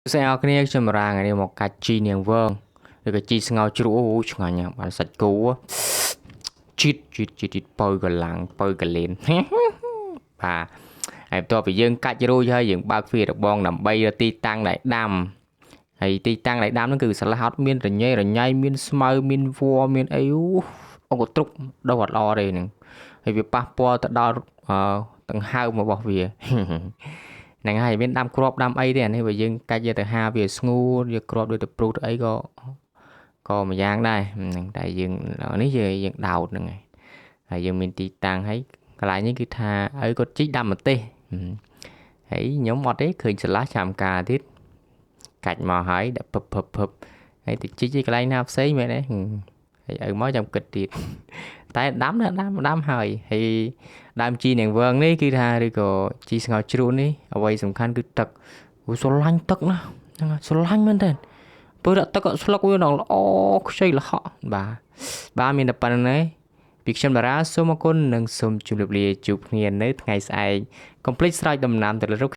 សួស្តីអ្នកគ្នាខ្ញុំរាថ្ងៃនេះមកកាច់ជីនាងវងឬក៏ជីស្ងោរជ្រក់អូឆ្ងាញ់ណាស់បានសាច់គោជីតជីតជីតជីតបើកលាំងបើកលៀន បាទហើយបន្ទាប់ពីយើងកាច់រួចហើយយើងបើកទ្វាររបងដើម្បីរកទីតាំងដែលដាំហើយទីតាំងដែលដាំហ្នឹងគឺស្រឡះអត់មានរញ៉េរញ៉ៃមានស្មៅមានវល្លិមានអីអូអង្គទ្រុកដុះអត់ល្អទេហ្នឹងហើយវាប៉ះពាល់ទៅដល់ដង្ហើមរបស់វា ហ្នឹងហើយមានដាំគ្រាប់ដាំអីទេអានេះបើយើងកាច់យកទៅហាវាស្ងួតយកគ្រាប់ដូចទៅព្រុសទៅអីក៏ក៏មួយយ៉ាងដែរហ្នឹងតែយើងនេះយើងយើងដោតហ្នឹងហើយហើយយើងមានទីតាំងហើយកន្លែងនេះគឺថាឲ្យគាត់ជីកដាំម្ទេសហើយខ្ញុំអត់ទេឃើញស្រឡះចាំការទៀតកាច់មកហើយដាក់ពឹបពឹបពឹបហើយទៅជីកទីកន្លែងណាផ្សេងមែនទេហើយឲ្យមកចាំគិតទៀតតែដាំណាដាំដាំហើយហើយដើមជីនាងវងនេះគឺថាឬក៏ជីស្ងោរជ្រក់នេះអ្វីសំខាន់គឺទឹកអូស្រឡាញ់ទឹកណាស់ហ្នឹងហើយស្រឡាញ់មែនតើព្រោះដាក់ទឹកក៏ស្លុកវាដល់ល្អខ្ចីលហកបាទបាទមានតែប៉ុណ្្នឹងឯងពីខ្ញុំតារាសូមអរគុណនិងសូមជម្រាបលាជួបគ្នានៅថ្ងៃស្អែកកុំភ្លេចស្រោចដំណាំទៅលើរុក្ខ